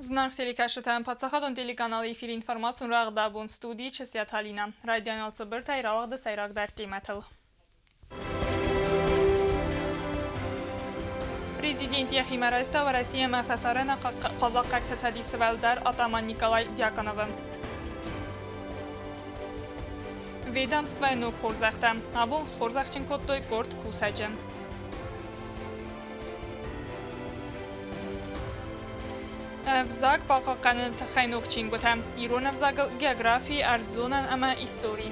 Зынаргъ телекӕсджытӕн паддзахадон телеканалы эфиры информацион рӕгъды абон студийы Чысиаты Алинӕ. Райдиан алцыбыртӕй рауагъды сӕйрагдӕр темӕтыл. Президент йӕхимӕ райста Уӕрӕсе ӕмӕ фӕсарӕны хъазахъхъӕгты цӕдисы уӕлдӕр атаман Николай Дьяконовы. Ведомствойы ног хорзӕхтӕ. Абон схорзӕхджын кодтой къорд кусӕджы. Ӕвзаг бахъахъхъӕныны тыххӕй ног чингуытӕ. Ирон ӕвзагыл географи, ӕрдззонӕн ӕмӕ истори.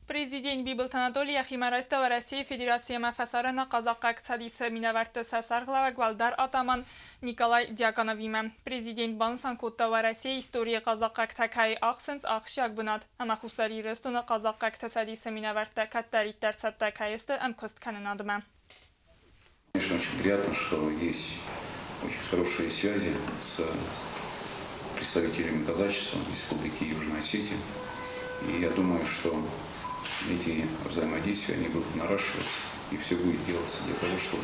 Президент Бибылты Анатолий йӕхимӕ райста Уӕрӕсейы Федераци ӕмӕ фӕсарӕны хъазахъхъаг цӕдисы минӕвӕртты сӕ сӕргълӕууӕг уӕлдӕр атаман Николай Дьяконовимӕ. Президент банысан кодта, Уӕрӕсейы историйы хъазахъхъӕгтӕ кӕй ахсынц ахсджиаг бынат ӕмӕ Хуссар Ирыстоны хъазахъхъӕгты цӕдисы минӕвӕрттӕ кӕддӕриддӕр цӕттӕ кӕй сты ӕмкуысткӕнынадмӕ. Конечно, очень приятно, что есть очень хорошие связи с представителями казачества Республики Южная Осетия. И я думаю, что эти взаимодействия, они будут наращиваться, и все будет делаться для того, чтобы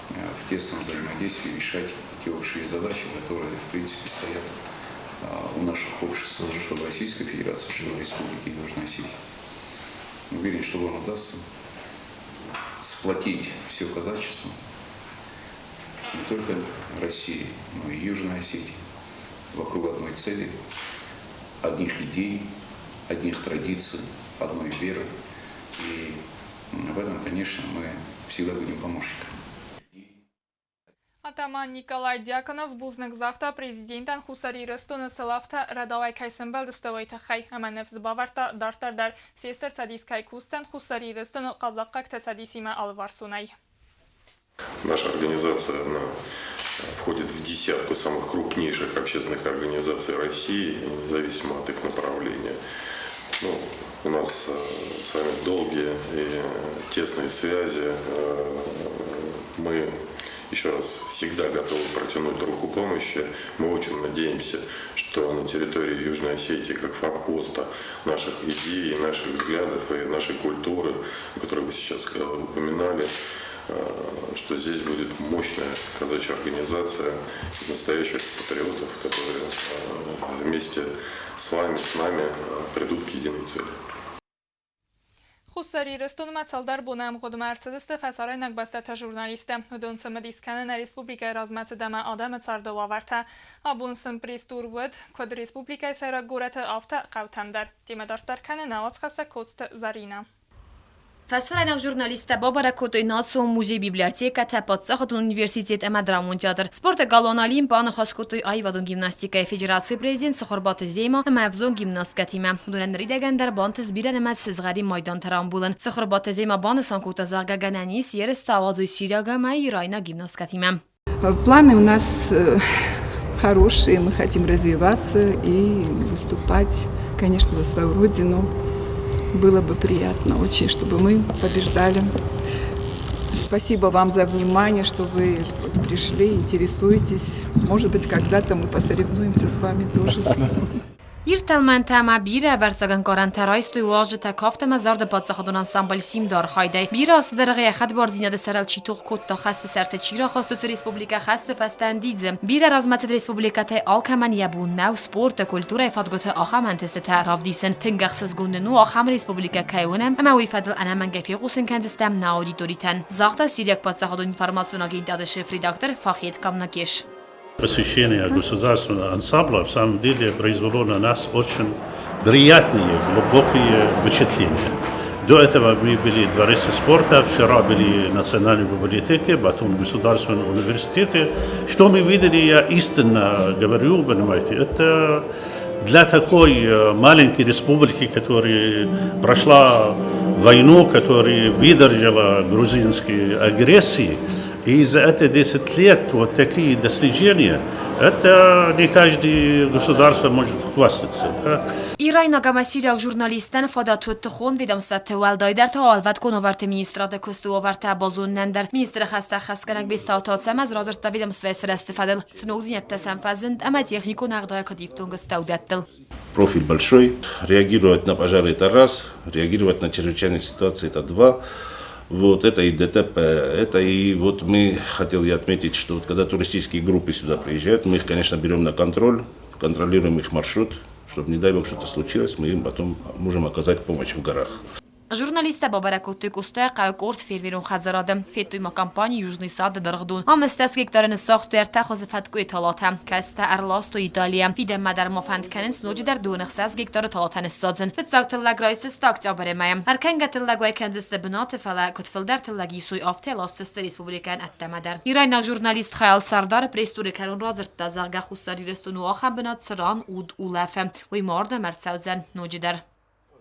в тесном взаимодействии решать те общие задачи, которые, в принципе, стоят у наших обществ, что в Российской Федерации, что в Республике Южная Осетия. Уверен, что вам удастся сплотить все казачество, не только России, но и Южной Осетии, вокруг одной цели, одних идей, одних традиций, одной веры. И в этом, конечно, мы всегда будем помощниками. Атаман Николай Дьяконов бузныг загъта президентӕн Хуссар Ирыстоны сылӕфтӕ рӕдауӕй кӕй сӕмбӕлдысты, уый тыххӕй ӕмӕ ныфс бавӕрдта, дарддӕр дӕр сестыр цӕдис кӕй кусдзӕн Хуссар Ирыстоны хъазахъхъӕгты цӕдисимӕ алыварсонӕй. Наша организация, она входит в десятку самых крупнейших общественных организаций России, независимо от их направления. Ну, у нас с вами долгие и тесные связи. Мы еще раз всегда готовы протянуть руку помощи. Мы очень надеемся, что на территории Южной Осетии, как форпоста наших идей, наших взглядов и нашей культуры, о которой вы сейчас упоминали, что здесь будет мощная казачья организация настоящих патриотов, которые вместе с вами, с нами придут к единой цели. Хуссар Ирыстонмӕ цалдӕр боны ӕмгъуыдмӕ ӕрцыдысты фӕсарӕйнаг бӕстӕты журналисттӕ. Уыдон цымыдис кӕны нӕ республикӕйы размӕцыд ӕмӕ адӕмы царды уавӕртӕ. Абон сын пресс-тур уыд, куыд республикӕйы сӕйраг горӕты, афтӕ хъӕутӕм дӕр. Темӕ дарддӕр кӕны нӕ уацхӕссӕг Коцты Зӕринӕ. Фӕсарӕйнаг журналисттӕ бабӕрӕг кодтой Национ музей, библиотекӕтӕ, паддзахадон университет ӕмӕ драмон театр. Спорты галуан Олимп аныхас кодтой аивадон гимнастикӕйы федерацийы президент Цыхуырбаты Зема ӕмӕ ӕвзонг гимнасткӕтимӕ. Уыдонӕн ныридӕгӕн дӕр бантыст бирӕнымӕц сызгъӕрин майдантӕ рамбулын. Цыхуырбаты Зема банысан кодта, зӕгъгӕ, гӕнӕн ис ерыстӕ ауадзой сириаг ӕмӕ ирайнаг гимнасткӕтимӕ. Планы у нас хорошие, мы хотим развиваться и выступать, конечно, за свою родину. Было бы приятно очень, чтобы мы побеждали. Спасибо вам за внимание, что вы вот пришли, интересуетесь. Может быть, когда-то мы посоревнуемся с вами тоже. Ирд тӕлмӕнтӕ ӕмӕ бирӕ ӕвӕрццаг ӕнкъарӕнтӕ райстой уазджытӕ кафт ӕмӕ зарды паддзахадон ансамбль Симд-ы архайдӕй. Бирӕ азты дӕргъы йӕ хӕдбардзинады сӕрыл чи тох кодта, хӕсты сӕрты чи рахаст, уыцы республикӕ хӕсты фӕстӕ ӕндидзы. Бирӕ размӕцыд республикӕтӕй алкӕмӕн йӕ бон нӕу спорты, культурӕйы фадгуыты ахӕм ӕнтыстытӕ равдисын. Тынг ӕхсызгон нын у, ахӕм республикӕ кӕй уынӕм, ӕмӕ уый фӕдыл ӕнӕмӕнгӕй фехъусын кӕндзыстӕм нӕ аудиторитӕн, загъта сириаг паддзахадон информацион агентады шеф-редактор Фахед Камнакеш. Посещение государственного ансамбля в самом деле произвело на нас очень приятные, глубокие впечатления. До этого мы были в Дворце спорта, вчера были в Национальной библиотеке, потом в Государственном университете. Что мы видели, я истинно говорю, понимаете, это для такой маленькой республики, которая прошла войну, которая выдержала грузинские агрессии, и за эти 10 лет вот такие достижения, Это не каждое государство может хвастаться. Да? Ирайнаг ӕмӕ сириаг журналисттӕн фадат уыд тыхон ведомствӕты, уӕлдайдӕр та уӕлвӕткон уавӕрты министрады куысты уавӕртӕ базонынӕн дӕр. Министры хӕстӕ ӕххӕстгӕнӕг Бестауты Ацӕмӕз радзырдта ведомствӕйы сырӕзты фӕдыл, цы ногдзинӕдтӕ сӕм фӕзынд ӕмӕ техникон ӕгъдауӕй куыд ифтонг сты, уыдӕттыл. Профиль большой. Реагировать на пожары – это раз, реагировать на чрезвычайные ситуации – это два. Вот, это и ДТП, это и вот мы, хотел я отметить, что вот когда туристические группы сюда приезжают, мы их, конечно, берем на контроль, контролируем их маршрут, чтобы, не дай бог, что-то случилось, мы им потом можем оказать помощь в горах. Журналисттӕ бабӕрӕг кодтой Къостайыхъӕуы къорд фермерон хӕдзарады. Федтой ма компани Южный сад-ы дыргъдон. Ам 80 гектары ныссагътой ӕртӕ хуызы фӕткъуыйы талатӕ, кӕцытӕ ӕрластой Италийӕ. Фидӕнмӕ дӕр ма фӕнд кӕнынц ноджыдӕр 60 гектары талатӕ ныссадзын. Фыццаг тыллӕг райсдзысты октябры мӕйы. Ӕркӕнгӕ тыллӕг уӕй кӕндзысты бынаты, фӕлӕ куыд фылдӕр тыллӕг исой, афтӕ ласдзысты республикӕйӕн ӕддӕмӕ дӕр. Ирайнаг журналист Хаял Сардары пресс-туры кӕрон радзырдта, зӕгъгӕ, Хуссар Ирыстон у ахӕм бынат, цы ран уд улӕфы. Уый ма ардӕм ӕрцӕудзӕн ноджыдӕр.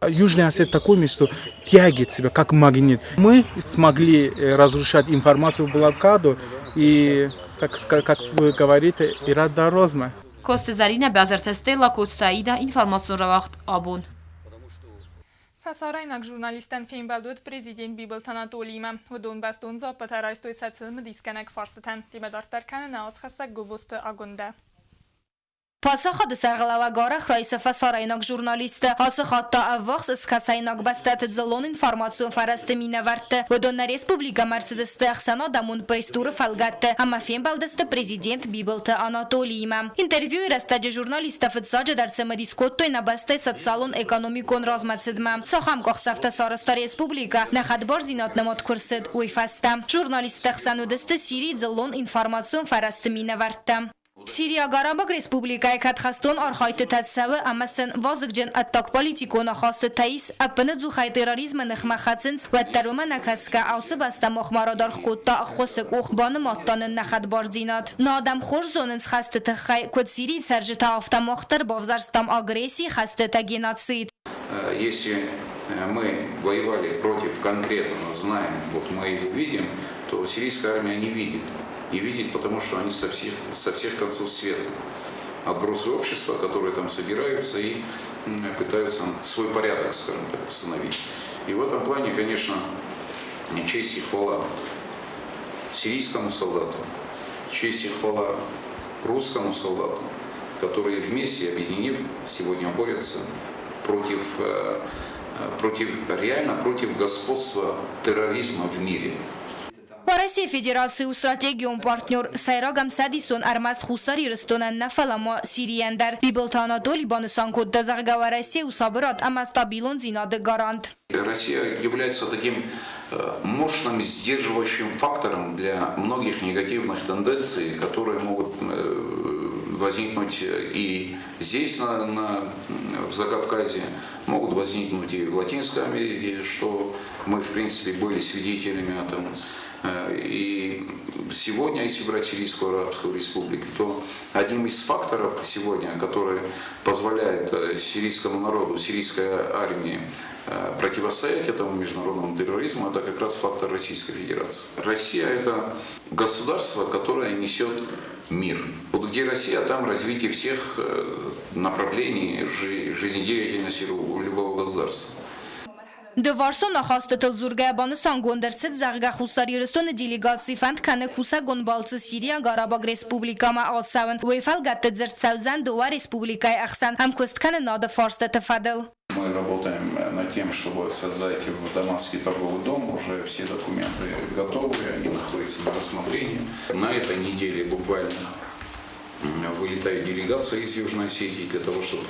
Южная Осетия такое место, тягивает себя, как магнит. Мы смогли разрушать информацию блокаду и, так как вы говорите, Ирада Розма. Коцты Зӕринӕ, Бязырты Стелла, Коцты Аидӕ, информацион рауагъд Абон. Фӕсарӕйнаг журналисттӕн фембӕлд уыд президент Бибылты Анатолиимӕ. Уыдон бӕстон дзуаппытӕ райстой сӕ цымыдисгӕнӕг фарстытӕн. Темӕ дарддӕр кӕны нӕ уацхӕссӕг Гобозты Агуындӕ. Паддзахады сӕргълӕууӕг арӕх райсы фӕсарӕйнаг журналистты. Ацы хатт та Ӕввахс Скӕсӕйнаг бӕстӕты дзыллон информацион фӕрӕзты минӕвӕртты. Уыдон нӕ республикӕмӕ ӕрцыдысты ӕхсӕнадӕмон пресс-туры фӕлгӕтты ӕмӕ фембӕлдысты президент Бибылты Анатолиимӕ. Интервьюйы рӕстӕджы журналисттӕ фыццаджыдӕр цымыдис кодтой нӕ бӕстӕйы социалон-экономикон размӕцыдмӕ. Цахӕм къахдзӕфтӕ сарӕзта республикӕ, нӕ хӕдбардзинад нымад куы рцыд, уый фӕстӕ. Журналистты хсӕн уыдысты Сирийы дзыллон информацион фӕрӕзты минӕвӕрттӕ. Сириаг Арабаг Республикӕйы кӕд хӕстон архайдтытӕ цӕуы ӕмӕ сын вазыгджын ӕддагполитикон ахастытӕ ис, ӕппынӕдзухӕй терроризмы ныхмӕ хӕцынц, уӕддӕр уымӕ нӕ кӕсгӕ, ацы бӕстӕ махмӕ радаргъ кодта ӕххуысы къух, банымадта нын нӕ хӕдбардзинад. Нӕ адӕм хорз зонынц хӕсты тыххӕй, куыд Сирийы цӕрджытӕ, афтӕ мах дӕр бавзӕрстам агресси, хӕстытӕ, геноцид. Если мы воевали против конкретного, знаем, вот мы его видим, то сирийская армия не видит. Не видит, потому что они со всех концов света. Отбросы общества, которые там собираются и пытаются свой порядок, скажем так, установить. И в этом плане, конечно, честь и хвала сирийскому солдату, честь и хвала русскому солдату, которые вместе, объединив, сегодня борются против, реально против господства терроризма в мире. Уӕрӕсейы Федераци у стратегион партнер, сӕйраг ӕмцӕдисон ӕрмӕст Хуссар Ирыстонӕн нӕ, фӕлӕ ма Сирийӕн дӕр. Бибылты Анатоли банысан кодта, зӕгъгӕ, Уӕрӕсе у сабырад ӕмӕ стабилондзинады гарант. Россия является таким мощным сдерживающим фактором для многих негативных тенденций, которые могут возникнуть и здесь, в Закавказье, могут возникнуть и в Латинской Америке, что мы, в принципе, были свидетелями этому. И сегодня, если брать Сирийскую Арабскую Республику, то одним из факторов сегодня, который позволяет сирийскому народу, сирийской армии противостоять этому международному терроризму, это как раз фактор Российской Федерации. Россия – это государство, которое несет мир. Вот где Россия, там развитие всех направлений жизнедеятельности любого государства. Дывӕрсон ахастытыл дзургӕйӕ банысангонд ӕрцыд, зӕгъгӕ, Хуссар Ирыстоны делегаци фӕнд кӕны кусӕгон балцы Сириаг Арабаг Республикӕмӕ ацӕуын. Уый фӕлгӕтты дзырд цӕудзӕн дыууӕ республикӕйы ӕхсӕн ӕмкуысткӕнынады фарстыты фӕдыл. Мы работаем над тем, чтобы создать в Дамаске торговый дом. Уже все документы готовы, они находятся на рассмотрении. На этой неделе буквально вылетает делегация из Южной Осетии для того, чтобы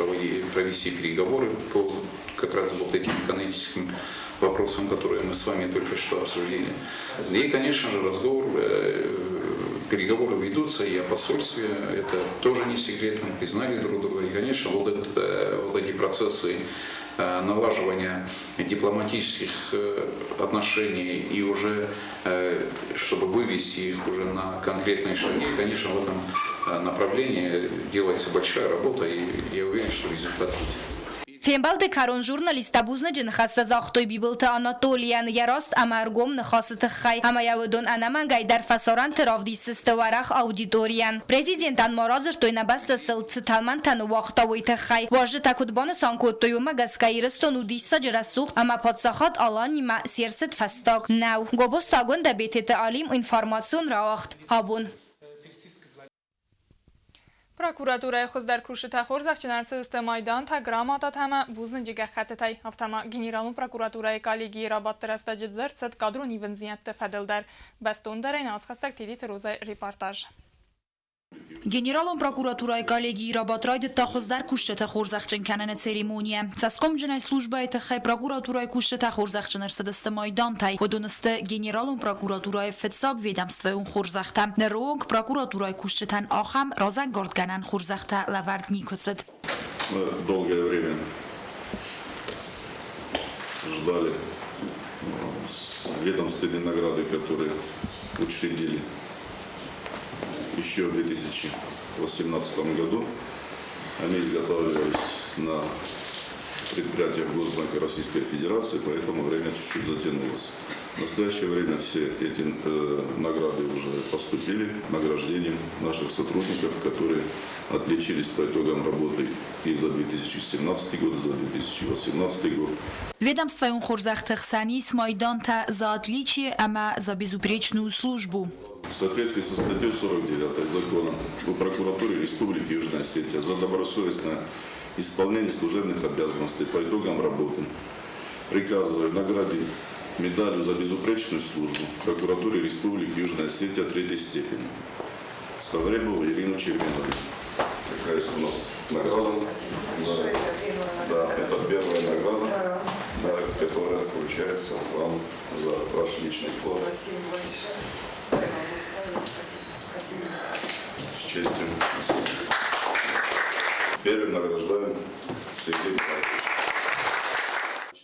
провести переговоры по как раз вот этим экономическим вопросам, которые мы с вами только что обсудили. И, конечно же, переговоры ведутся и о посольстве, это тоже не секрет, мы признали друг друга. И, конечно, вот эти процессы налаживания дипломатических отношений и уже, чтобы вывести их уже на конкретные шаги, конечно, в этом направлении делается большая работа, и я уверен, что результат будет. Фембӕлды кӕрон журналисттӕ бузныджы ныхӕстӕ загътой Бибылты Анатолийӕн йӕ раст ӕмӕ ӕргом ныхасы тыххӕй ӕмӕ йӕ уыдон ӕнӕмӕнгӕй дӕр фӕсарӕнты равдисдзысты уӕрӕх аудиторийӕн. Президентӕн ма радзырдтой нӕ бӕстӕ сыл цы тӕлмӕнтӕ ныууагъта, уый тыххӕй. Уазджытӕ куыд банысан кодтой, уымӕ гӕсгӕ Ирыстон у диссаджы рӕсугъд ӕмӕ паддзахад Аланимӕ се рцыд фӕстаг нӕу. Гобозты Агуындӕ Бететы Алим информацион рауагъд абон. Прокуратурӕйы хуыздӕр кусджытӕ хорзӕхджын ӕрцыдысты майдантӕ, грамотатӕ ӕмӕ бузныджы гӕххӕттытӕй. Афтӕ ма Генералон прокуратурӕйы коллегийы рабадты рӕстӕджы дзырд цыд кадрон ивындзинӕдты фӕдыл дӕр. Бӕстондӕрӕй нацхӕссӕг Тедеты Розайы репортаж. Генералон прокуратурӕйы коллегийы рабадт райдыдта хуыздӕр кусджытӕ хорзӕхджын кӕныны церемонийӕ. Цӕсгомджынӕй службӕйы тыххӕй прокуратурӕйы кусджытӕ хорзӕхджын ӕрцыдысты майдантӕй. Уыдон сты Генералон прокуратурӕйы фыццаг ведомствӕйон хорзӕхтӕ. Ныры онг прокуратурӕйы кусджытӕн ахӕм разӕнгардгӕнӕн хорзӕхтӕ лӕвӕрд никуы цыд. Мы долгое время ждали ведомственные награды, которые учредили еще в 2018 году. Они изготавливались на предприятиях Госбанка Российской Федерации, поэтому время чуть-чуть затянулось. В настоящее время все эти награды уже поступили награждением наших сотрудников, которые отличились по итогам работы и за 2017 год, и за 2018 год. Ведомствӕйон хорзӕхты хсӕн ис майдантӕ «За отличие» ӕмӕ «За безупречную службу». В соответствии со статьей 49 закона о прокуратуре Республики Южная Осетия за добросовестное исполнение служебных обязанностей по итогам работы приказываю наградить медалью за безупречную службу в прокуратуре Республики Южная Осетия третьей степени Ставребову Ирину Черменову. Какая у нас награда? Да, это первая награда, да, которая вручается вам за ваш личный вклад. Спасибо большое. Спасибо. С честью. Первым награждаем Сергей Михайлович.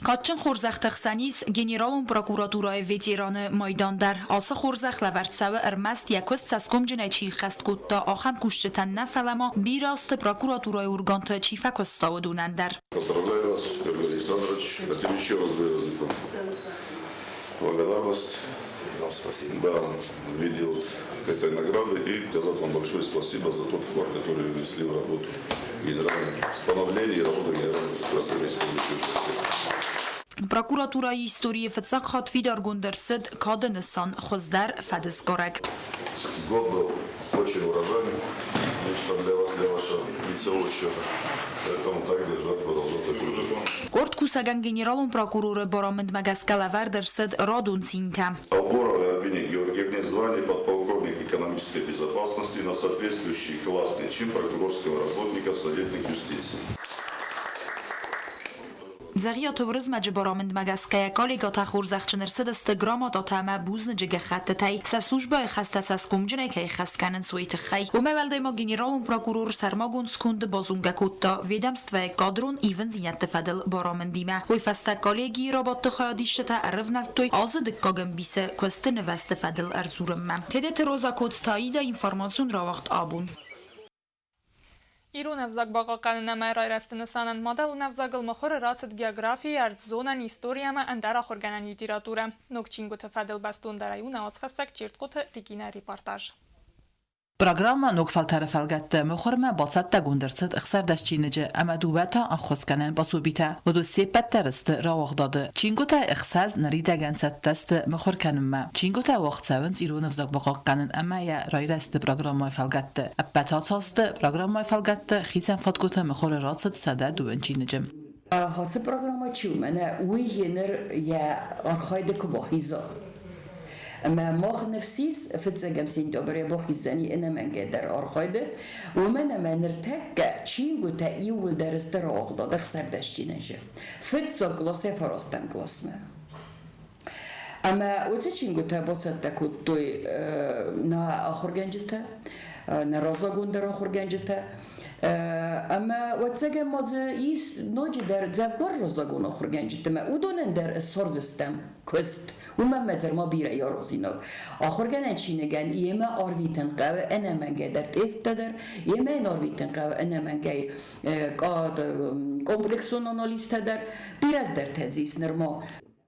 Кадджын хорзӕхты хсӕн ис Генералон прокуратурӕйы ветераны майдан дӕр. Ацы хорзӕх лӕвӕрд цӕуы ӕрмӕст йӕ куыст цӕсгомджынӕй чи ххӕст кодта, ахӕм кусджытӕн нӕ, фӕлӕ ма бирӕ азты прокуратурӕйы органты чи фӕкуыста, уыдонӕн дӕр. Поздравляю вас, Сергей Александрович. Хотим еще раз выразить вам благодарность. Вам спасибо. Да, в виде вот этой награды и сказать вам большое спасибо за тот вклад, который вы внесли в работу генерального становления и работу генерального прокурора Республики Южная Осетия. Прокуратурӕйы историйы фыццаг хатт фидаргонд ӕрцыд кады нысан хуыздӕр фӕдысгарӕг. Год был очень урожайный лично для вас, для вашего лицевого счета. Поэтому так держать, продолжать такой же. Къорд кусӕгӕн генералон прокуроры барамындмӕ гӕсгӕ лӕвӕрд ӕрцыд радон цинтӕ. Алборовой Альбине Георгиевне звание подполковник экономической безопасности на соответствующий классный чин прокурорского работника советник юстиции. Дзӕгъиаты Уырызмӕджы барамындмӕ гӕсгӕ йӕ коллегӕтӕ хорзӕхджын ӕрцыдысты грамотатӕ ӕмӕ бузныджы гӕххӕттытӕй, сӕ службӕйы хӕстӕ цӕсгомджынӕй кӕй ӕххӕст кӕнынц, уый тыххӕй. Уымӕй уӕлдай ма генералон прокурор сӕрмагонд сконды базонгӕ кодта ведомствӕйы кадрон ивындзинӕдты фӕдыл барамындимӕ. Уый фӕстӕ коллегийы рабадты хайадисджытӕ ӕрывнӕлдтой азы дыккаг ӕмбисы куысты нывӕзты фӕдыл ӕрдзурынмӕ. Тедеты Роза Коцтаида информацион рауагъд абон. Ирон ӕвзаг бахъахъхъӕнын ӕмӕ райрӕзты нысанӕн мадӕлон ӕвзагыл мыхуыры рацыд географийы, ӕрдззонӕн, истори ӕмӕ ӕндӕр ахуыргӕнӕн литературӕ. Ног чингуыты фӕдыл бӕстондӕрӕй у нӕ уацхӕссӕг Чертхъоты Регинӕ репортаж. Программӕ «Ног фӕлтӕры» фӕлгӕтты мыхуырмӕ бацӕттӕгонд ӕрцыд 16 чиныджы ӕмӕ дыууӕ та ӕххуысгӕнӕн пособитӕ. Уыдон се ппӕт дӕр сты рауагъдады. Чингуытӕ ӕхсӕз ныридӕгӕн цӕттӕ сты мыхуыр кӕнынмӕ. Чингуытӕ уагъд цӕуынц ирон ӕвзаг бахъахъхъӕнын ӕмӕ йӕ райрӕзты программӕйы фӕлгӕтты. Ӕппӕт ацасты программӕйы фӕлгӕтты хицӕн фадгуыты мыхуыры рацыд 102 чиныджы. Ацы программӕ чи у, мӕнӕ уый еныр йӕ архайды куы бахиза. Ӕмӕ мах ныфс ис, фыццӕгӕм сентябры бахиздзӕни ӕнӕмӕнгӕй дӕр архайды, уымӕн ӕмӕ ныртӕккӕ чингуытӕ иууылдӕр сты рауагъдад 16 чиныджы. Фыццаг къласӕй фарастӕм къласмӕ. Ӕмӕ уыцы чингуытӕ бацӕттӕ кодтой нӕ ахуыргӕнджытӕ, нӕ раззагондӕр ахуыргӕнджытӕ. Ӕмӕ ӕвӕццӕгӕн ма дзы ис ноджыдӕр дзӕвгар раззагон ахуыргӕнджытӕ ӕмӕ уыдонӕн дӕр ссардзыстӕм куыст. Уымӕн мӕ дӕр ма бирӕ аразинаг. Ахуыргӕнӕн чиныгӕн йемӕ арвитын хъӕуы ӕнӕмӕнгӕй дӕр тесттӕ дӕр, йемӕ йын арвитын хъӕуы ӕнӕмӕнгӕй комплексон анализтӕ дӕр. Бирӕ цыдӕртӕ дзы ис нырма.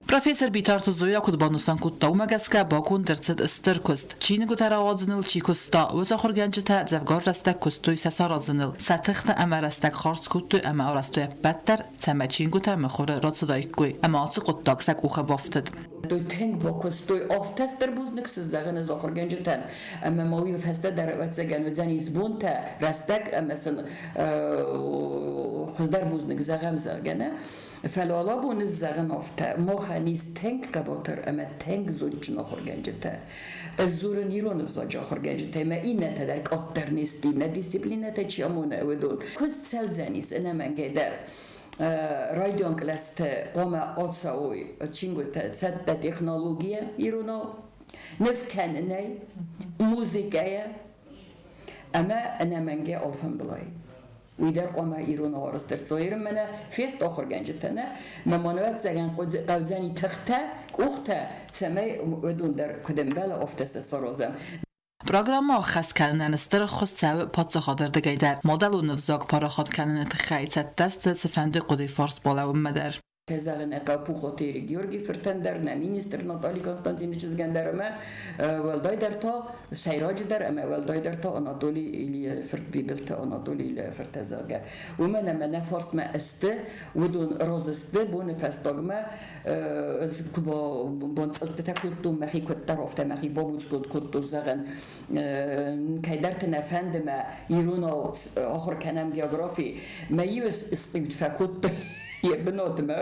Профессор Битарты Зоя куыд банысан кодта, уымӕ гӕсгӕ баконд ӕрцыд стыр куыст. Чингуытӕ рауадзыныл чи куыста, уыцы ахуыргӕнджытӕ дзӕвгар рӕстӕг куыстой сӕ саразыныл, сӕ тыхтӕ ӕмӕ рӕстӕг хардз кодтой ӕмӕ арӕзтой ӕппӕт дӕр, цӕмӕй чингуытӕ мыхуыры рацыдаиккой, ӕмӕ ацы хъуыддаг сӕ къухы бафтыд. Тынг бакуыстой, афтӕ стыр бузныг цы зӕгъын ӕз ахуыргӕнджытӕн, ӕмӕ ма уый фӕстӕ дӕр ӕвӕццӕгӕн уыдзӕнис бонтӕ, рӕстӕг ӕмӕ сын хуыздӕр бузныг зӕгъӕм, зӕгъгӕ, нӕ. Фӕлӕ абон ӕз зӕгъын афтӕ, махӕн ис тынг хъӕбатыр ӕмӕ тынг зондджын ахуыргӕнджытӕ. Ӕз дзурын ирон ӕвзаджы ахуыргӕнджытӕй ӕмӕ иннӕтӕ дӕр къаддӕр не сты, иннӕ дисциплинӕтӕ чи амоны, уыдон. Куыст цӕудзӕнис ӕнӕмӕнгӕй дӕр. Райдиан кълӕсты хъуамӕ ацӕуой чингуытӕ цӕттӕ технологийӕ иронау, ныв кӕнынӕй, музыкӕйӕ ӕмӕ ӕнӕмӕнгӕй алфамбылай. Уый дӕр хъуамӕ ирон арӕзт ӕрцӕуа. Иры мӕнӕ фест ахуыргӕнджытӕ нӕ, мӕ ма ӕвӕццӕгӕн хъӕудзӕни тыхтӕ, къухтӕ, цӕмӕй уыдон дӕр куыд ӕмбӕлы, афтӕ сӕ саразӕм. Программӕ ӕххӕст кӕнынӕн стыр ӕххуыс цӕуы паддзахады ӕрдыгӕй дӕр. Мадӕлон ӕвзаг парахат кӕныны тыххӕй цӕттӕ сты цыфӕнды хъуыдыйы фарс балӕууынмӕ дӕр. Кӕй зӕгъын ӕй хъӕуы, Пухотери Георгий фыртӕн дӕр, нӕ министр Натали Константины чызгӕн дӕр ӕмӕ уӕлдайдӕр та, сӕйраджыдӕр ӕмӕ уӕлдайдӕр та Анатолий Ильяйы фырт Бибылты Анатолий Ильяйы фыртӕ, зӕгъгӕ. Уымӕн ӕмӕ нӕ фарсмӕ сты, уыдон разы сты боны фӕстагмӕ ӕз куы бонцъылдтытӕ кодтон, мӕхи куыддӕр, афтӕ мӕхи бабуцгонд кодтон, зӕгъын, кӕйдӕрты нӕ фӕнды мӕ иронау ахуыр кӕнӕм географи, мӕ иу схъиуд фӕкодтой йӕ бынатмӕ.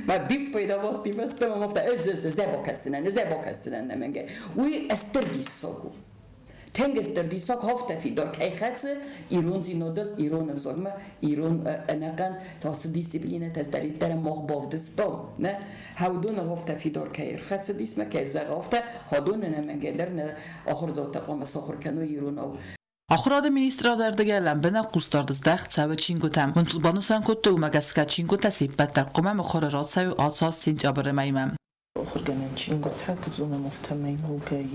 Мӕ биппайда бадти фӕстӕмӕ, афтӕ ӕз ӕз бакӕсдзынӕн, ӕз бакӕсдзынӕн нӕмӕнгӕй. Уый стыр диссаг у. Тынг стыр диссаг афтӕ фидар кӕй хӕцы ирондзинадыл, ирон ӕвзагмӕ, ирон ӕнӕхъӕн ацы дисциплинӕтӕ цыдӕриддӕр мах бавдыстам, нӕ хӕудоныл афтӕ фидар кӕй ӕрхӕцыдис мӕ кӕй зӕгъы, афтӕ хӕдон ӕнӕмӕнгӕй дӕр нӕ ахуырдзаутӕ хъуамӕ сахуыр кӕной иронау. Ахуырады министрады ӕрдыгӕй лӕмбынӕг хъусдард здӕхт цӕуы чингуытӕм. Банысан кодтой, уымӕ гӕсгӕ чингуытӕ се ппӕт дӕр хъуамӕ мыхуыры рацӕуой ацы аз сентябры мӕймӕ. Ахуыргӕнӕн чингуытӕ, куыд зонӕм, афтӕмӕй ногӕй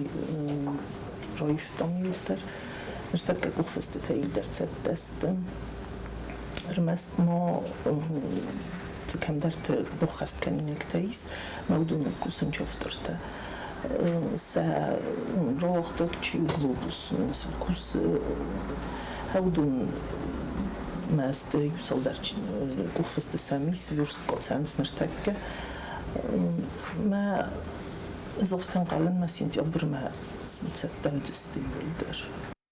раивтам иуылдӕр. Ныртӕккӕ къухфыстытӕ иуылдӕр цӕттӕ сты. Ӕрмӕст ма цы кӕмдӕрты баххӕст кӕнинӕгтӕ ис, мӕ уыдоныл кусынц автортӕ. Сӕ рауагъдад чи у Глобус, цы кусы, уыдон мӕ сты иу цалдӕр къухфысты сӕм ис, верстка цӕуынц ныртӕккӕ. Мӕ ӕз афтӕ ӕнхъӕлын, мӕ сентябрмӕ цӕттӕ уыдзысты иууылдӕр.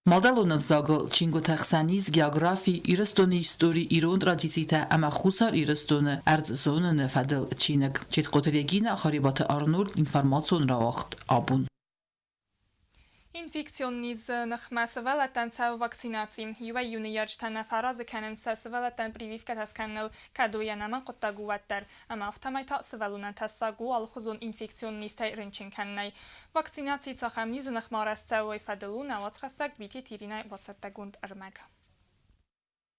Мадӕлон ӕвзагыл чингуытӕ хсӕн ис географи, Ирыстоны истори, ирон традицитӕ ӕмӕ Хуссар Ирыстоны ӕрдз зоныны фӕдыл чиныг. Четкъоты Регинӕ, Харебаты Арнольд, информацион рауагъд Абон. Инфекцион низы ныхмӕ сывӕллӕттӕн цӕуы вакцинаци. Иуӕй-иу ныййарджытӕ нӕ фӕразы кӕнынц сӕ сывӕллӕттӕн прививкӕтӕ скӕныныл, кӕд уый ӕнӕмӕнг хъуыддаг у, уӕддӕр. Ӕмӕ афтӕмӕй та сывӕллонӕн тӕссаг у алыхуызон инфекцион низтӕй рынчын кӕнынӕй. Вакцинаци цахӕм низы ныхмӕ арӕзт цӕуы, уый фӕдыл у нӕ уацхӕссӕг Битеты Иринӕйы бацӕттӕгонд ӕрмӕг.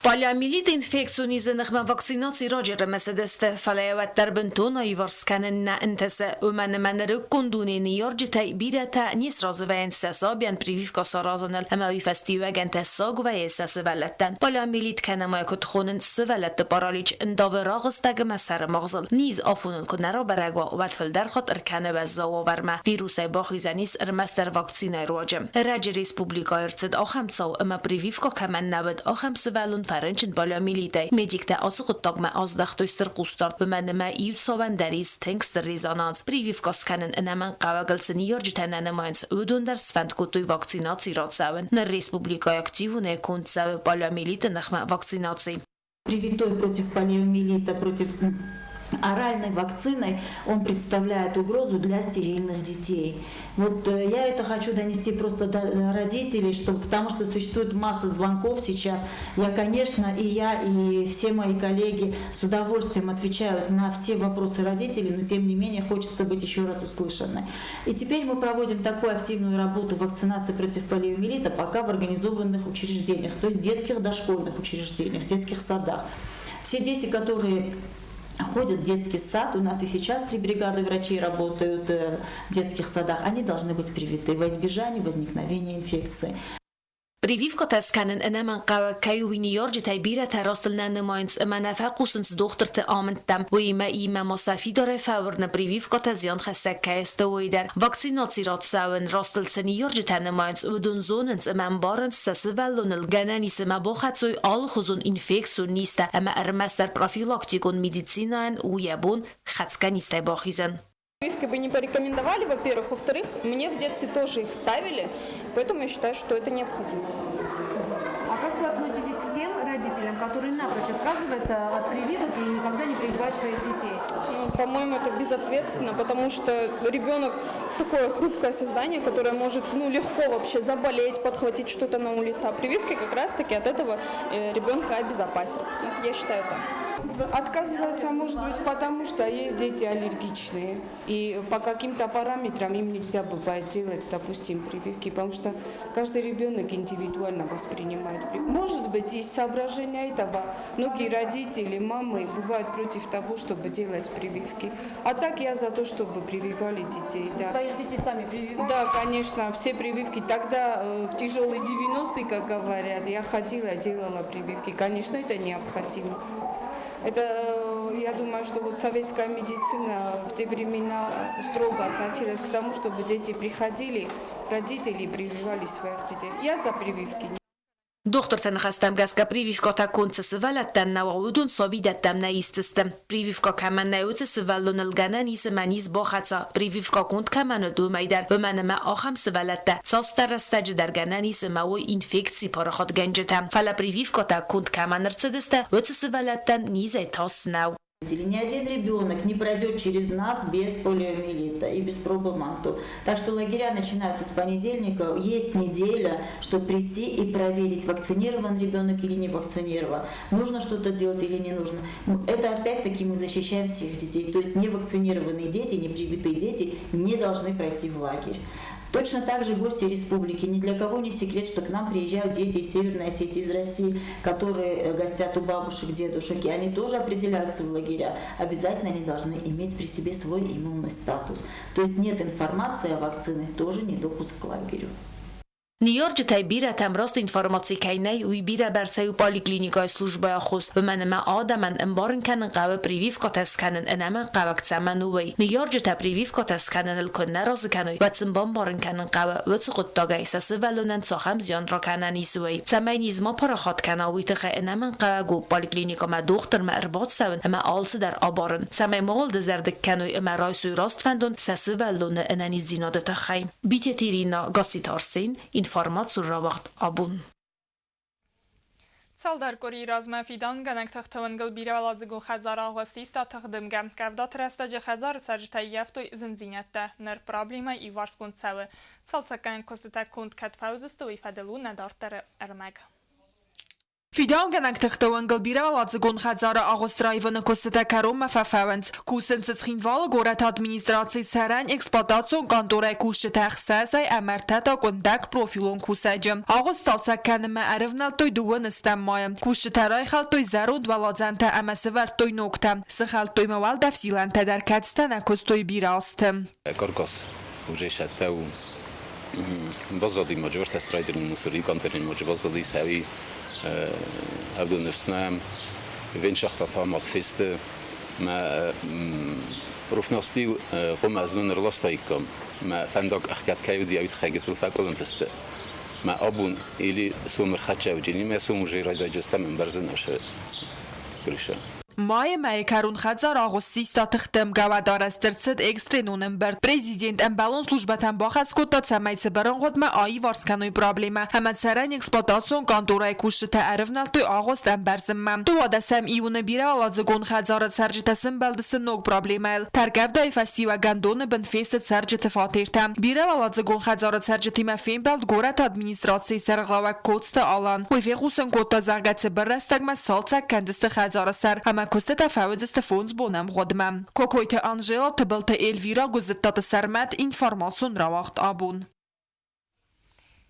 Полиомиелиты инфекцион низы ныхмӕ вакцинаци раджы ӕрымысыдысты, фӕлӕ йӕ уӕддӕр бынтон аиуварс кӕнын нӕ ӕнтысы, уымӕн ӕмӕ нырыккон дунейы ныййарджытӕй бирӕтӕ не сразы вӕййынц сӕ сабийӕн прививкӕ саразыныл ӕмӕ уый фӕстиуӕгӕн тӕссаг вӕййы сӕ сывӕллӕттӕн. Полиомиелит кӕнӕ ма йӕ куыд хонынц сывӕллӕтты паралич ӕндавы рагъыстӕг ӕмӕ сӕры магъзыл. Низ афоныл куы нӕ рабӕрӕг уа, уӕд фылдӕр хатт ӕркӕны уӕззау уавӕрмӕ. Вирусӕй бахизӕн ис ӕрмӕстдӕр вакцинӕйы руаджы. Ӕрӕджы республикӕйы ӕрцыд ахӕм цау, ӕмӕ прививкӕ кӕмӕн нӕ уыд, ахӕм сывӕллон фӕрынчын полиомиелитӕй. Медиктӕ ацы хъуыддагмӕ аздӕхтой стыр хъусдард, уымӕн ӕмӕ иу цауӕн дӕр ис тынг стыр резонанс. Прививкӕ скӕнын ӕнӕмӕнгхъӕуӕгыл цы ныййарджытӕ нӕ нымайынц, уыдон дӕр сфӕнд кодтой вакцинаци рацӕуын. Ныр республикӕйы активонӕй конд цӕуы полиомиелиты ныхмӕ вакцинаци. Привитой против полиомиелита, против Оральной вакциной он представляет угрозу для стерильных детей. Вот я это хочу донести просто до родителей, чтобы, потому что существует масса звонков сейчас. Я, конечно, и я, и все мои коллеги с удовольствием отвечают на все вопросы родителей, но тем не менее хочется быть еще раз услышанной. И теперь мы проводим такую активную работу вакцинации против полиомиелита пока в организованных учреждениях, то есть детских дошкольных учреждениях, детских садах. Все дети, которые ходят в детский сад, у нас и сейчас три бригады врачей работают в детских садах, они должны быть привиты во избежание возникновения инфекции. Прививкӕтӕ скӕнын ӕнӕмӕнгхъӕуӕг кӕй у, уый ныййарджытӕй бирӕтӕ растыл нӕ нымайынц ӕмӕ нӕ фӕхъусынц дохтырты амындтӕм. Уыимӕ имӕ ма сӕ фидарӕй фӕуырны, прививкӕтӕ зианхӕссӕг кӕй сты, уый дӕр. Вакцинаци рацӕуын растыл цы ныййарджытӕ нымайынц, уыдон зонынц ӕмӕ ӕмбарынц сӕ сывӕллоныл гӕнӕн ис ӕмӕ бахӕцой алыхуызон инфекцион низтӕ ӕмӕ ӕрмӕстдӕр профилактикон медицинӕйӕн у йӕ бон хӕцгӕ низтӕй бахизын. Прививки бы не порекомендовали, во-первых. Во-вторых, мне в детстве тоже их ставили, поэтому я считаю, что это необходимо. А как вы относитесь к тем родителям, которые напрочь отказываются от прививок и никогда не прививают своих детей? Ну, по-моему, это безответственно, потому что ребенок такое хрупкое создание, которое может, ну, легко вообще заболеть, подхватить что-то на улице. А прививки как раз-таки от этого ребенка обезопасят. Я считаю так. Отказываются, может быть, потому что есть дети аллергичные. И по каким-то параметрам им нельзя бывает делать, допустим, прививки, потому что каждый ребенок индивидуально воспринимает. Может быть, из соображения этого многие родители, мамы бывают против того, чтобы делать прививки. А так я за то, чтобы прививали детей. Да. Своих детей сами прививали? Да, конечно, все прививки. Тогда в тяжелые 90-е, как говорят, я ходила, делала прививки. Конечно, это необходимо. Это, я думаю, что вот советская медицина в те времена строго относилась к тому, чтобы дети приходили, родители прививали своих детей. Я за прививки. Дохтырты ныхӕстӕм гӕсгӕ прививкӕтӕ конд цы сывӕллӕттӕн нӕ уа, уыдон сабидӕттӕм нӕ исдзысты. Прививкӕ кӕмӕн нӕй, уыцы сывӕллоныл гӕнӕн ис ӕмӕ низ бахӕца, прививкӕ конд кӕмӕн уыд, уымӕй дӕр, уымӕн ӕмӕ ахӕм сывӕллӕттӕ цасдӕр рӕстӕджы дӕр гӕнӕн ис ӕмӕ уой инфекци парахатгӕнджытӕ. Фӕлӕ прививкӕтӕ конд кӕмӕн ӕрцыдысты, уыцы сывӕллӕттӕн низӕй тас нӕу. Ни один ребенок не пройдет через нас без полиомиелита и без пробы МАНТУ. Так что лагеря начинаются с понедельника. Есть неделя, чтобы прийти и проверить, вакцинирован ребенок или не вакцинирован. Нужно что-то делать или не нужно. Это опять-таки мы защищаем всех детей. То есть невакцинированные дети, не привитые дети не должны пройти в лагерь. Точно так же гости республики. Ни для кого не секрет, что к нам приезжают дети из Северной Осетии, из России, которые гостят у бабушек, дедушек, и они тоже определяются в лагеря. Обязательно они должны иметь при себе свой иммунный статус. То есть нет информации о вакцинах, тоже не допуск к лагерю. Ныййарджытӕй бирӕтӕм раст информаци кӕй нӕй, уый бирӕбӕрцӕй у поликлиникӕйы службӕйы аххос, уымӕн ӕмӕ адӕмӕн ӕмбарын кӕнын хъӕуы прививкӕтӕ скӕнын ӕнӕмӕнгхъӕуӕг цӕмӕн у, уый. Ныййарджытӕ прививкӕтӕ скӕныныл куы нӕ разы кӕной, уӕд сын бамбарын кӕнын хъӕуы, уыцы хъуыддагӕй сӕ сывӕллонӕн цахӕм зиан ракӕнӕн ис, уый. Цӕмӕй низ ма парахат кӕна, уый тыххӕй ӕнӕмӕнгхъӕуӕг у поликлиникӕмӕ дохтырмӕ ӕрбацӕуын ӕмӕ алцыдӕр абарын, цӕмӕй мауал дызӕрдыг кӕной ӕмӕ райсой раст фӕндон сӕ сывӕллоны ӕнӕниздзинады тыххӕй. Битеты Ирина, Гасситы Арсен, информацион рауагъд Абон. Цалдӕр къуырийы размӕ фидауынгӕнӕг тыхты уынгыл бирӕуӕладзыгон хӕдзары агъуыст систа тыхдымгӕ. Къӕвдаты рӕстӕджы хӕдзары цӕрджытӕ ййӕфтой зындзинӕдтӕ. Ныр проблемӕ иуварсгонд цӕуы. Цалцӕггӕнӕн куыстытӕ конд кӕд фӕуыдзысты, уый фӕдыл у нӕ дарддӕры ӕрмӕг. Фидауынгӕнӕг тыхты уӕнгыл бирӕуӕладзыгон хӕдзары агъуыст раивыны куыстытӕ кӕронмӕ фӕфӕуынц. Кусынц Цхинвалы горӕты администрацийы цӕрӕн эксплуатацион къанторӕй кусджытӕ ӕхсӕзӕй ӕмӕ ӕртӕ та къуындӕг профилон кусӕджы. Агъуыст цалцӕг кӕнынмӕ ӕрывнӕлдтой дыууӕ ныстӕм майы. Кусджытӕ райхӕлдтой зӕронд уӕладзӕнтӕ ӕмӕ сӕвӕрдтой ногтӕ. Сыхӕлдтой ма уӕлдӕфзилӕнтӕ дӕр, кӕцытӕ нӕ куыстой бирӕ азты. Каркас уже цӕттӕ у. Баззади ма джорта строительный мусор, контейнер ма баззади сӕви авдонефснӕм веншахта матфесты мӕ руфнастил хъуымӕзнон ӕрластаиккам мӕ фӕндаг ӕхгӕд кӕй уыди, уый тыххӕй гыццыл фӕкъуылымпы Мӕ абон или сом ӕрхӕццӕ уыди, мӕ сом уже райдайджыстӕм ӕмбӕрзын ӕфсы крыша. Майы мӕйы кӕрон хӕдзар агъуыст систа тыхдымгӕ, уӕд арӕзт ӕрцыд экстренон ӕмбырд. Президент ӕмбӕлон службӕтӕн бахӕс кодта, цӕмӕй цыбыр ӕмгъуыдмӕ аиварс кӕной проблемӕ ӕмӕ цӕрӕн эксплуатацион къанторӕйы кусджытӕ ӕрывнӕлдтой агъуыст ӕмбӕрзынмӕ. 12 июны бирӕуӕладзыгон хӕдзары цӕрджытӕ сӕмбӕлдысты ног проблемӕйыл. Тӕрккъӕвдайы фӕстиуӕгӕн доны бын фесты цӕрджыты фатертӕ. Бирӕуӕладзыгон хӕдзары цӕрджытимӕ фембӕлд горӕты администрацийы сӕргълӕууӕг Коцты Алан. Уый фехъусын кодта, зӕгъгӕ, цыбыр рӕстӕгмӕ сцалцӕг кӕндзысты хӕдзары сӕр ӕмӕ куыстытӕ фӕуыдзысты фондз бонӕмгъуыдмӕ. Кокойты Анжела, Тыбылты Эльвира, Гуыззыттаты Сӕрмӕт, информацион рауагъд абон.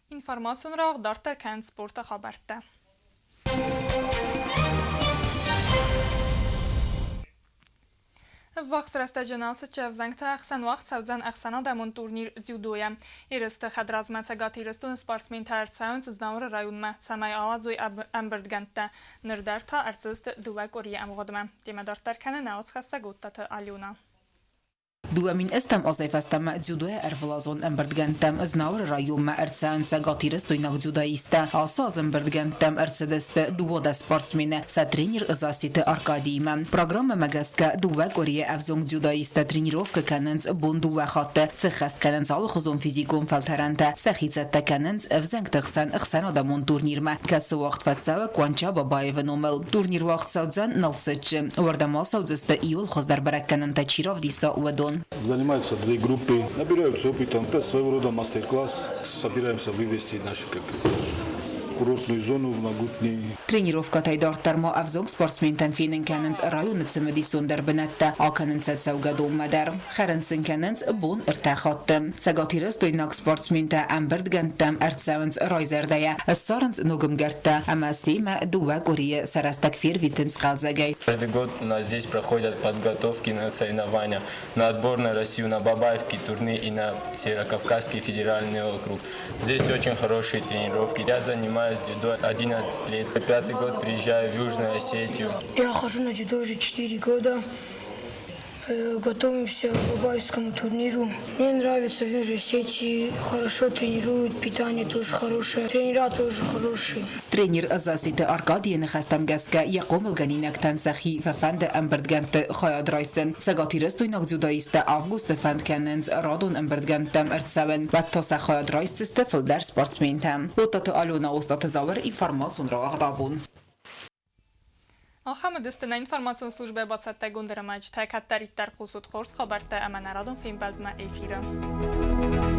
Информацион рауагъд дарддӕр кӕнынц спорты хабӕрттӕ. Ӕввахс рӕстӕджы Налцыччы ӕвзӕнгты ӕхсӕн уагъд цӕудзӕн ӕхсӕнадӕмон турнир дзюдойӕ. Ерысты хӕдразмӕ Цӕгат Ирыстоны спортсментӕ ӕрцӕуынц Знауыры районмӕ, цӕмӕй ауадзой ӕмбырдгӕндтӕ. Ныр дӕр та ӕрцыдысты дыууӕ къуырийы ӕмгъуыдмӕ. Темӕ дарддӕр кӕны нӕ уацхӕссӕг Оттаты Алена. 2008 азӕй фӕстӕмӕ дзюдойӕ ӕрвылазон ӕмбырдгӕндтӕм Знауыры районмӕ ӕрцӕуынц цӕгатирыстойнаг дзюдоисттӕ. Ацы аз ӕмбырдгӕндтӕм ӕрцыдысты 12 спортсмены сӕ тренер Зассеты Аркадиимӕ. Программӕмӕ гӕсгӕ дыууӕ къуырийы ӕвзонг дзюдоисттӕ тренировкӕ кӕнынц бон дыууӕ хатты, сӕххӕст кӕнынц алыхуызон физикон фӕлтӕрӕнтӕ, сӕхи цӕттӕ кӕнынц ӕвзӕнгты хсӕн ӕхсӕнадӕмон турнирмӕ, кӕцы уагъд фӕцӕуы Куанча Бабаевы номыл. Турнир уагъд цӕудзӕн Налцыччы. Уырдӕм ацӕудзысты иууыл хуыздӕр бӕрӕггӕнӕнтӕ чи равдиса, уыдон. Занимаются две группы, набираются опытом, это своего рода мастер-класс. Собираемся вывести нашу, как курортную зону в Нагутни. Тренировкӕтӕй дарддӕр ма ӕвзонг спортсментӕн фенын кӕнынц районы цымыдисондӕр бынӕттӕ, акӕнынц сӕ цӕугӕдонмӕ дӕр. Хӕрын сын кӕнынц бон ӕртӕ хатты. Цӕгатирыстойнаг спортсментӕ ӕмбырдгӕндтӕм ӕрцӕуынц райзӕрдӕйӕ, ссарынц ног ӕмгӕрттӕ ӕмӕ семӕ дыууӕ къуырийы сӕ рӕстӕг фервитынц хъӕлдзӕгӕй. Каждый год у нас здесь проходят подготовки на соревнования, на отбор на Россию, на Бабаевский турнир и на Северокавказский федеральный округ. Здесь очень хорошие тренировки. Я занимаюсь дзюдо 11 лет. Пятый год приезжаю в Южную Осетию. Я хожу на дзюдо уже 4 года. Готовимся к Бабаевскому турниру. Мне нравится в Южной Осетии, хорошо тренируют, питание тоже хорошее, тренера тоже хорошие. Тренер Зассеты Аркадийы ныхӕстӕм гӕсгӕ йӕ хъомылгӕнинӕгтӕн сӕхи фӕфӕнды ӕмбырдгӕндты хайад райсын. Цӕгатирыстойнаг дзюдоисттӕ августы фӕнд кӕнынц радон ӕмбырдгӕндтӕм ӕрцӕуын, уӕд та сӕ хайад райсдзысты фылдӕр спортсментӕ. Оттаты Алена, Остъаты Зауыр, информацион рауагъд абон. Ахӕм уыдысты нӕ информацион службӕйы бацӕттӕгонд ӕрмӕджытӕ. Кӕддӕриддӕр хъусут хорз хабӕрттӕ ӕмӕ нӕ радон фембӕлдмӕ эфиры.